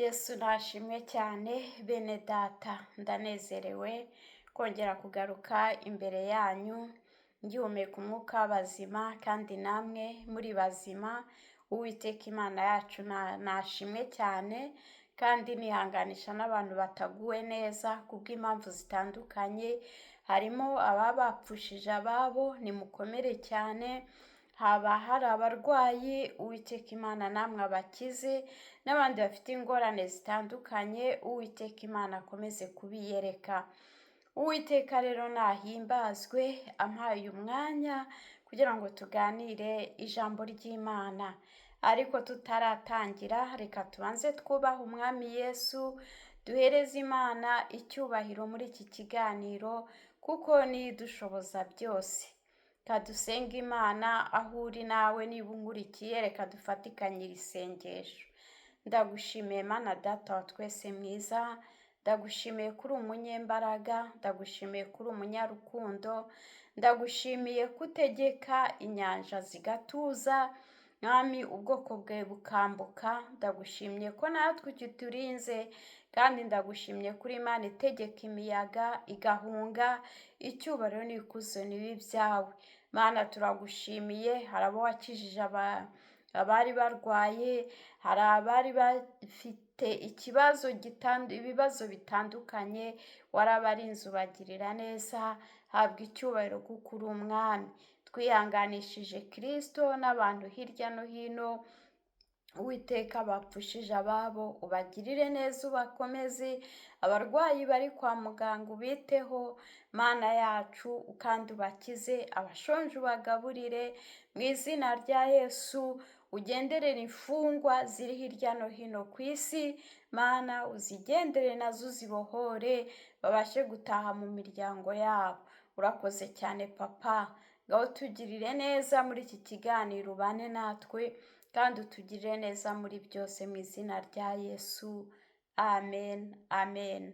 Yesu nashimwe cyane bene data, ndanezerewe kongera kugaruka imbere yanyu ngihumeka umwuka w'abazima kandi namwe muri bazima. Uwiteka Imana yacu nashimwe cyane, kandi nihanganisha n'abantu bataguwe neza kubw'impamvu zitandukanye, harimo ababa bapfushije ababo, nimukomere cyane. Haba hari abarwayi, Uwiteka Imana namwe abakize, n'abandi bafite ingorane zitandukanye, Uwiteka Imana akomeze kubiyereka. Uwiteka rero nahimbazwe, ampaye umwanya kugira ngo tuganire ijambo ry'Imana. Ariko tutaratangira, reka tubanze twubahe Umwami Yesu, duhereze Imana icyubahiro muri iki kiganiro, kuko niyo idushoboza byose. Reka dusenge Imana, aho uri nawe niba unkurikiye, reka dufatikanye iri sengesho. Ndagushimiye Mana Data wa twese mwiza, ndagushimiye ko uri umunyembaraga, ndagushimiye ko uri umunyarukundo, ndagushimiye ko utegeka inyanja zigatuza, Mwami ubwoko bwawe bukambuka, ndagushimye ko natwe ukiturinze, kandi ndagushimye kuri Imana itegeka imiyaga igahunga, icyubahiro n'ikuzo nibe ibyawe. Mana turagushimiye, hari abo wakijije abari barwaye, hari abari bafite ikibazo ibibazo bitandukanye, warabarinze ubagirira neza, habwa icyubahiro kuko uri umwami. Twihanganishije Kristo n'abantu hirya no hino, Uwiteka bapfushije ababo ubagirire neza ubakomeze, abarwayi bari kwa muganga ubiteho, Mana yacu kandi ubakize, abashonje ubagaburire, mu izina rya Yesu ugenderere imfungwa ziri hirya no hino ku isi, Mana uzigendere nazo uzibohore, babashe gutaha mu miryango yabo. Urakoze cyane Papa, ngaho tugirire neza muri iki kiganiro, ubane natwe kandi utugirire neza muri byose mu izina rya Yesu. Amen, amen.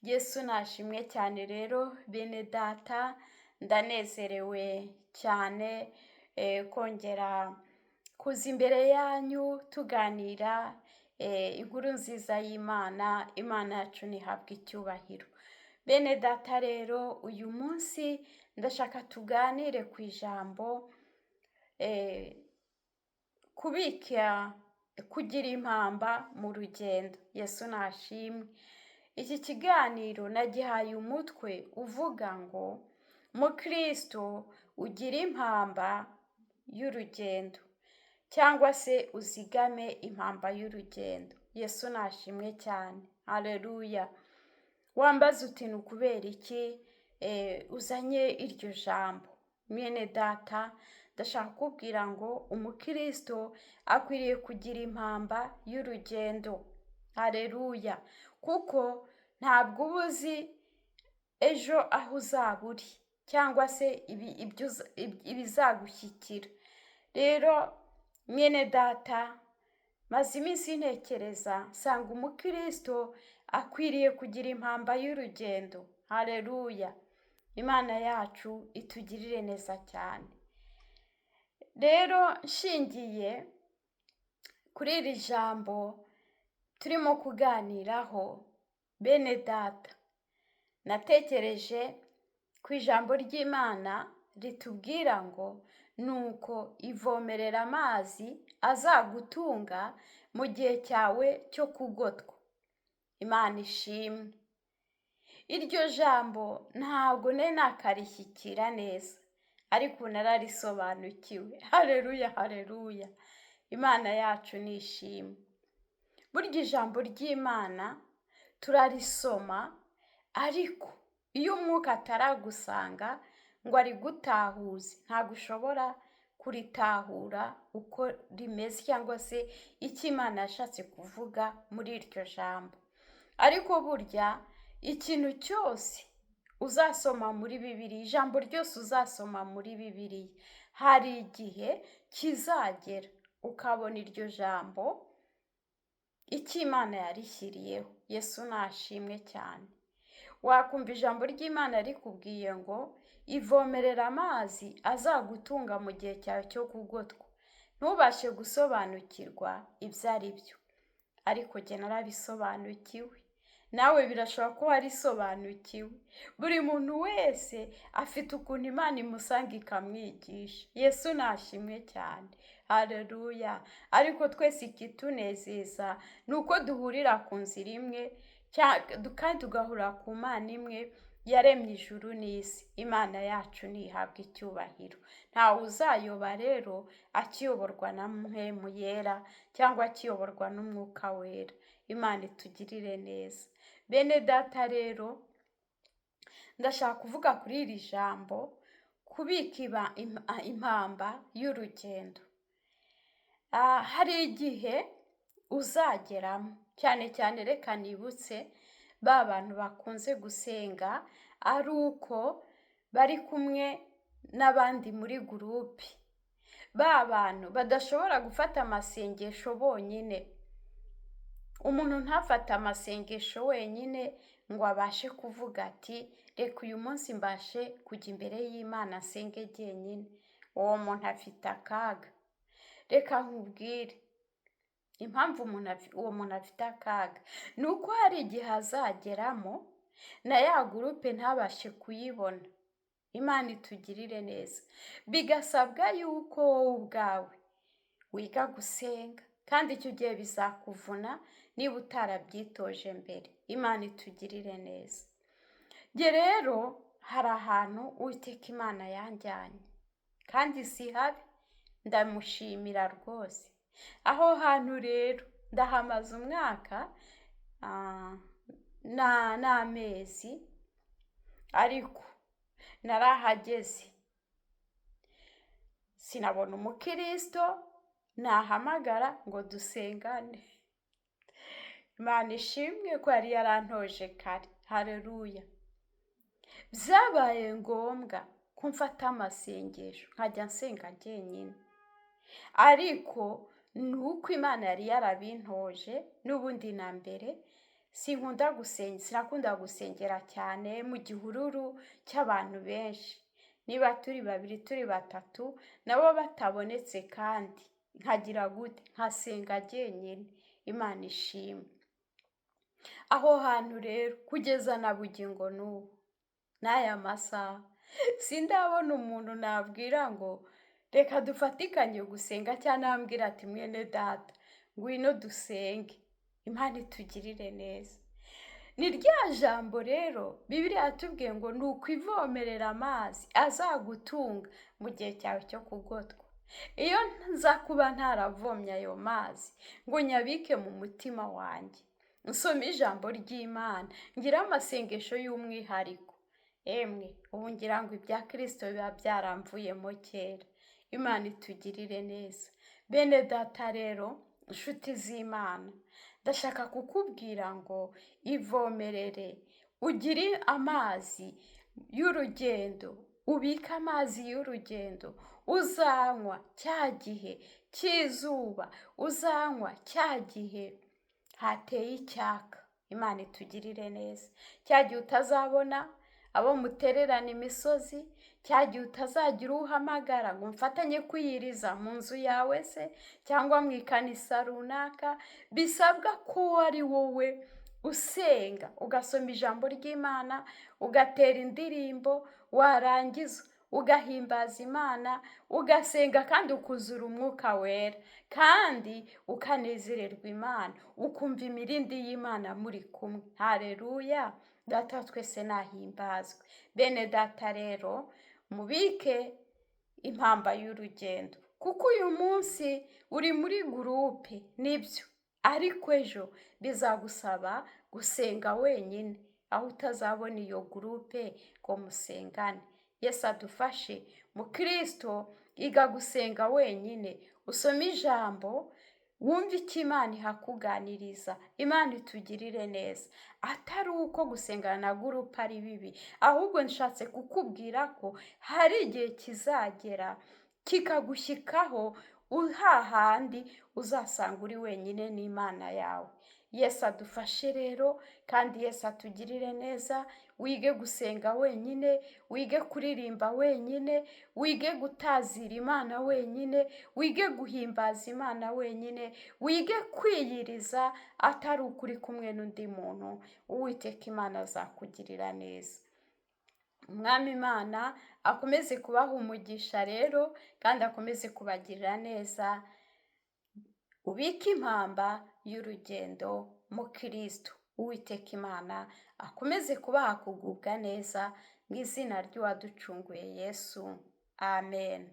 Yesu nashimwe cyane rero bene data, ndanezerewe cyane kongera kuza imbere yanyu tuganira inkuru nziza y'Imana. Imana yacu ntihabwe icyubahiro. Bene data rero uyu munsi ndashaka tuganire ku ijambo kubika, kugira impamba mu rugendo. Yesu nashimwe. Iki kiganiro nagihaye umutwe uvuga ngo mukristo ugira impamba y'urugendo, cyangwa se uzigame impamba y'urugendo. Yesu nashimwe cyane, haleluya. Wambaza uti ni ukubera iki uzanye iryo jambo? Mwene data, ndashaka kukubwira ngo umukristo akwiriye kugira impamba y'urugendo. Haleluya. Kuko ntabwo uba uzi ejo aho uzaba uri, cyangwa se ibizagushyikira. Rero mwene data, maze iminsi ntekereza nsanga umukristo akwiriye kugira impamba y'urugendo. Haleluya. Imana yacu itugirire neza cyane. Rero nshingiye kuri iri jambo turimo kuganiraho, bene data, natekereje ku ijambo ry'Imana ritubwira ngo nuko ivomerera amazi azagutunga mu gihe cyawe cyo kugotwa. Imana ishimwe. Iryo jambo ntabwo nari nakarishyikira neza, ariko nararisobanukiwe. Haleluya, haleluya. Imana yacu ni ishimwe. Burya ijambo ry'Imana turarisoma, ariko iyo umwuka ataragusanga ngo arigutahuze, ntabwo ushobora kuritahura uko rimeze cyangwa se icyo Imana yashatse kuvuga muri iryo jambo. Ariko burya ikintu cyose uzasoma muri Bibiliya, ijambo ryose uzasoma muri Bibiliya, hari igihe kizagera ukabona iryo jambo icyo Imana yarishyiriyeho. Yesu nashimwe cyane. Wakumva ijambo ry'Imana rikubwiye ngo ivomerera amazi azagutunga mu gihe cyawe cyo kugotwa, ntubashe gusobanukirwa ibyo ari byo. Ariko jye narabisobanukiwe, nawe birashoboka ko warisobanukiwe. Buri muntu wese afite ukuntu Imana imusanga ikamwigisha. Yesu nashimwe cyane, haleluya. Ariko twese ikitunezeza ni uko duhurira ku nzira imwe, kandi tugahurira ku Mana imwe yaremye ijuru n'isi. Imana yacu ntihabwa icyubahiro. Ntawe uzayoba rero akiyoborwa na Mpwemu Yera cyangwa akiyoborwa n'Umwuka Wera. Imana itugirire neza. Bene data rero, ndashaka kuvuga kuri iri jambo, kubika impamba y'urugendo. Hari igihe uzageramo, cyane cyane reka nibutse ba bantu bakunze gusenga ari uko bari kumwe n'abandi muri gurupe, ba bantu badashobora gufata amasengesho bonyine. Umuntu ntafate amasengesho wenyine ngo abashe kuvuga ati reka uyu munsi mbashe kujya imbere y'Imana nsenge jyenyine. Uwo muntu afite akaga. Reka nkubwire impamvu uwo muntu afite akaga, ni uko hari igihe azageramo na ya gurupe ntabashe kuyibona. Imana itugirire neza. Bigasabwa yuko wowe ubwawe wiga gusenga, kandi icyo gihe bizakuvuna niba utarabyitoje mbere. Imana itugirire neza. Njye rero hari ahantu Uwiteka Imana yanjyanye, kandi si habi, ndamushimira rwose. Aho hantu rero ndahamaze umwaka n'amezi, ariko narahageze sinabona umukristo nahamagara ngo dusengane. Imana ishimwe ko yari yarantoje kare, haleluya. Byabaye ngombwa ko mfata amasengesho nkajya nsenga jyenyine, ariko ni uko Imana yari yarabintoje n'ubundi na mbere. Sinkunda gusenga, sinakunda gusengera cyane mu gihururu cy'abantu benshi. Niba turi babiri, turi batatu, nabo batabonetse, kandi nkagira gute? Nkasenga jyenyine. Imana ishimwe. Aho hantu rero kugeza na bugingo n'ubu n'aya masaha sindabona umuntu nabwira ngo reka dufatikanye gusenga, cyangwa nambwira ati mwene data ngwino dusenge. Imana itugirire neza. Ni rya jambo rero Bibiliya yatubwiye ngo ni ukwivomerera amazi azagutunga mu gihe cyawe cyo kugotwa. Iyo nza kuba ntaravomye ayo mazi ngo nyabike mu mutima wanjye, nsome ijambo ry'Imana, ngire amasengesho y'umwihariko, emwe ubu ngira ngo ibya Kristo biba byaramvuyemo kera. Imana itugirire neza. Bene data rero, inshuti z'Imana, ndashaka kukubwira ngo ivomerere, ugire amazi y'urugendo, ubike amazi y'urugendo uzanywa cya gihe cy'izuba, uzanywa cya gihe hateye icyaka. Imana itugirire neza. Cya gihe utazabona abo mutererana imisozi, cya gihe utazagira uhamagara ngo mfatanye kwiyiriza mu nzu yawe se cyangwa mu ikanisa runaka, bisabwa ko ari wowe usenga, ugasoma ijambo ry'Imana, ugatera indirimbo, warangiza ugahimbaza Imana, ugasenga kandi ukuzura Umwuka Wera, kandi ukanezererwa Imana, ukumva imirindi y'Imana muri kumwe. Haleluya. Data twese nahimbazwe. Bene data rero, mubike impamba y'urugendo, kuko uyu munsi uri muri gurupe nibyo, ariko ejo bizagusaba gusenga wenyine, aho utazabona iyo gurupe ngo musengane. Yesu adufashe. Mukristo, iga gusenga wenyine, usome ijambo, wumve icyo Imana ihakuganiriza. Imana itugirire neza. Atari uko gusengana na gurupe ari bibi, ahubwo nshatse kukubwira ko hari igihe kizagera kikagushyikaho Hahandi uzasanga uri wenyine n'Imana yawe. Yesu adufashe rero, kandi Yesu atugirire neza. Wige gusenga wenyine, wige kuririmba wenyine, wige gutazira Imana wenyine, wige guhimbaza Imana wenyine, wige kwiyiriza atari ukuri kumwe n'undi muntu. Uwiteka Imana azakugirira neza. Umwami Imana akomeze kubaha umugisha rero, kandi akomeze kubagirira neza. Ubike impamba y'urugendo mu Kristo. Uwiteka Imana akomeze kubaha kugubwa neza mu izina ry'uwaducunguye Yesu. Amen.